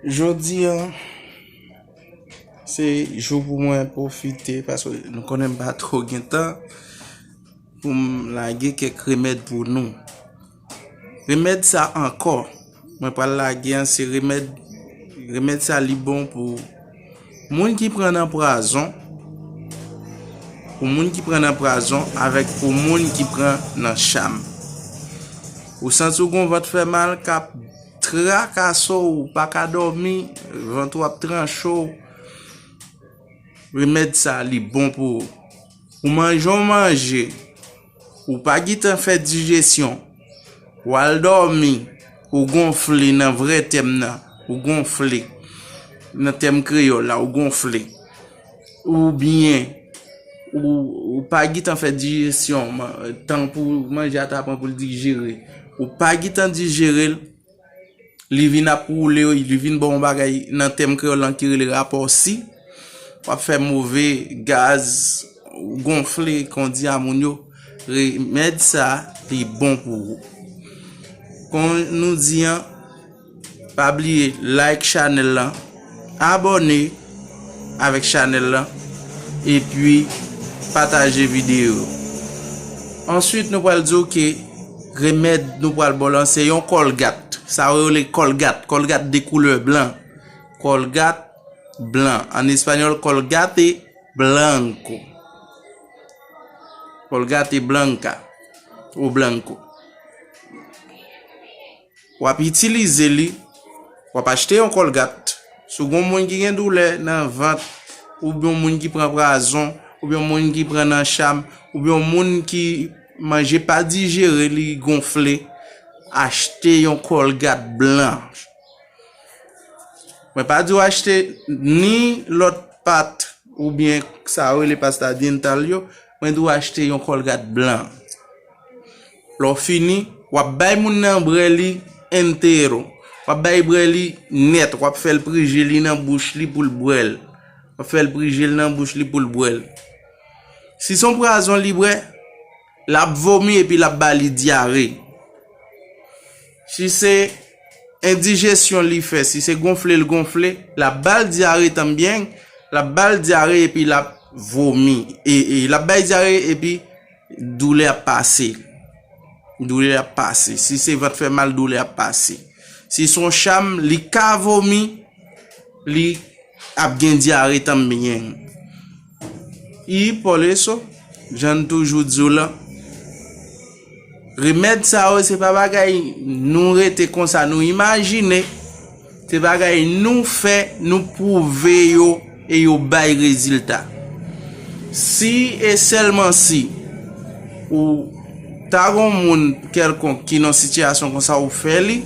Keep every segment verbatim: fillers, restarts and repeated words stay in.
Jodi a, se jou pou mwen pwofite, paske nou konnen m pa twò gen tan pou m lage kèk remèd pou nou. Remèd sa ankò, mwen pral lage an, se remèd, remèd sa li bon pou moun ki pran nan pwazon, pou moun ki pran nan pwazon, avèk pou moun ki pran nan cham. Ou santi w gon vant fè mal k ap trakase w, ou pa ka dòmi, vant ou ap tranche w. Remèd sa, li bon pou ou. Ou manje yon manje, ou pa gentan fè dijesyon, w al dòmi, ou gonfle nan vrè tèm nan, ou gonfle nan tèm kreyòl la, ou gonfle. Oubyen, ou, ou pa gentan fè dijesyon, man- tan pou manje a ta pran pou l dijere. Ou pa gentan dijere l, li vin ap woule, li vin ba w yon bagay nan tèm kreyòl lan ki rele rapòsi. W ap fè move gaz, ou gonfle, kondi a moun yo. Remèd sa, li bon pou ou. Kon nou di an, pa bliye like chanèl lan, abòne avèk chanèl lan, epi pataje videyo yo. Answit, nou pral di w ke remèd nou pral ba w lan se yon kòlgat. Sa yo rele kòlgat, kòlgat de koulè blan. Kòlgat blan. An espanyòl, colgate blanco. Colgate blanca ou blanco. W ap itilize li, w ap achte yon kòlgat. Si w gon moun ki gen doulè nan vant, oubyen yon moun ki pran pwazon, oubyen yon moun ki pran nan cham, oubyen yon moun ki manje pa dijere, li gonfle, achte yon kòlgat blan. Mwen pa di w achte ni lòt pat oubyen sa yo rele pasta dental yo, mwen di w achte yon kòlgat blan. Lè w fini, w ap bay moun nan bwè li entero. W ap bay bwè li nèt, w ap fè l prije li nan bouch li pou l bwè l. W ap fè l prije l nan bouch li pou l bwè l. Si se yon pwazon li bwè, l ap vomi epi l ap ba li dyare. Si se endijesyon li fè, si se gonfle l gonfle, l ap ba l dyare tanbyen, l ap ba l dyare epi l ap vomi. E, e, l ap bay dyare epi doulè ap pase. Doulè ap pase. Si se vant fè mal, doulè ap pase. Si se yon cham, li ka vomi, li ap gen dyare tanbyen. Y por eso, jan n toujou di w lan, remèd sa yo, se pa bagay nou rete konsa, nou imajine, se bagay nou fè, nou pwouve yo, e yo bay rezilta. Si e sèlman si ou ta gon moun kèlkonk ki nan sitiyasyon konsa ou fè li,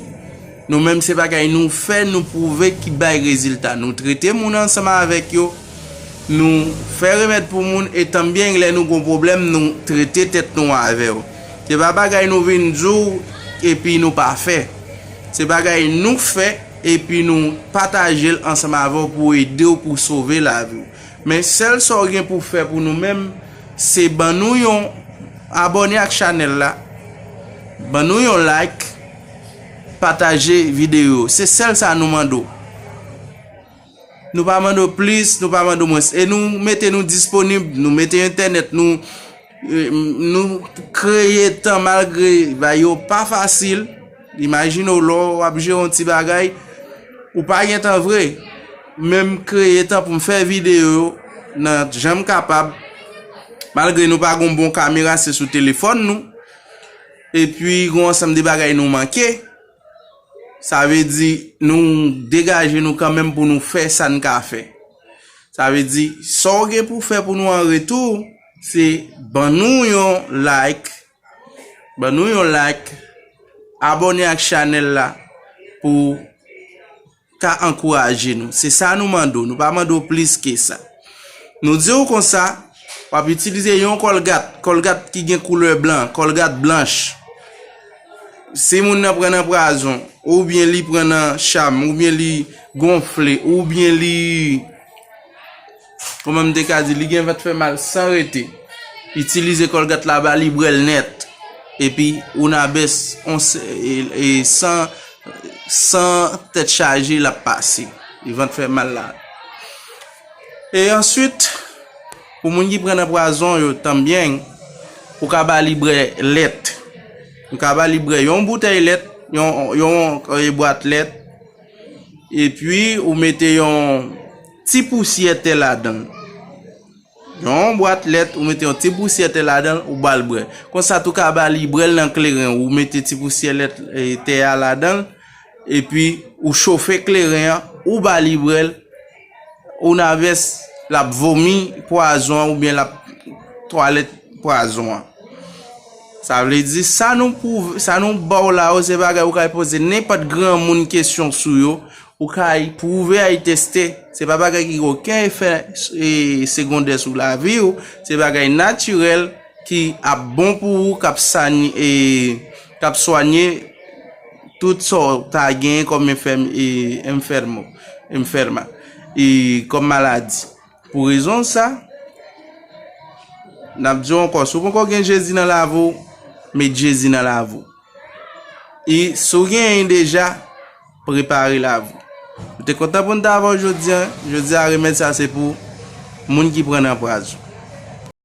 nou menm se bagay nou fè, nou pwouve ki bay rezilta. Nou trete moun ansanm avèk yo, nou fè remèd pou moun, e tanbyen lè nou gon pwoblèm, nou trete tèt nou avè yo. Se pa bagay nou vin di w epi nou pa fè. Se bagay nou fè epi nou pataje l ansanm avè w pou ede w, pou sove lavi w. Men sèl sa w gen pou fè pou nou menm, se ban nou yon abòne ak chanèl la, ban nou yon like, pataje videyo yo. Se sèl sa nou mande w. Nou pa mande w plis, nou pa mande w mwens. E nou mete nou disponib, nou mete entènèt, nou, e, nou kreye tan malgre bagay yo pa fasil. Imajine w lè w ap jere yon ti bagay, ou pa gen tan vre. Men m kreye tan pou m fè videyo yo nan jan m kapab. Malgre nou pa gen yon bon kamera, se sou telefòn nou. Epi gen yon ansanm de bagay nou manke. Sa vle di nou degaje nou kanmenm pou nou fè sa n ka fè. Sa vle di sa w gen pou fè pou nou an retou, se ban nou yon like, ban nou yon like, abòne ak chanèl la pou ka ankouraje nou. Se sa nou mande w, nou pa mande w plis ke sa. Nou di w konsa, w ap itilize yon kòlgat, kòlgat ki gen koulè blan, kòlgat blanch. Si moun nan pran nan pwazon, oubyen li pran nan cham, oubyen li gonfle, oubyen li, kòman m te ka di, li gen vant fè mal san rete, itilize kòlgat la, ba li bwè l nèt. Epi, una vez, on se-, e, e, san, san tèt chaje l ap pase. Li vant fè mal la. E answit, pou moun ki pran nan pwazon yo, tanbyen, ou ka ba li bwè lèt. Ou ka ba li bwè yon boutèy lèt, yon, yon, yon bwat lèt, epi ou mete yon ti pousyè tè ladan l. Yon bwat lèt, ou mete yon ti pousyè tè ladan l, ou ba l bwè. Konsa tou ka ba li bwè l nan kleren, ou mete ti pousyè lèt, e, tè a ladan l, epi ou chofe kleren an, ou ba li bwè l, ou navès l ap vomi pwazon an oubyen l ap twalèt pwazon an. Sa vle di, sa nou pwouve, sa nou ba w la yo, se bagay ou ka poze nenpòt granmoun kesyon sou yo, ou ka pwouve a e teste. Se pa bagay ki gen okenn efè, e, segondè sou lavi w. Se bagay natirèl ki ap bon pou ou, k ap sanye, e, k ap swanye tout sa w ta genyen kòm enfèm-, e, enfèmo-, enfèma, e, kòm maladi. Pou rezon sa, n ap di w ankò, si w poko gen Jezi nan lavi w, met Jezi nan lavi w. E si w genyen deja, prepare lavi w. Nou te kontan pou n t avè w jodi a. Jodi a, remèd sa se pou moun ki pran nan pwazon.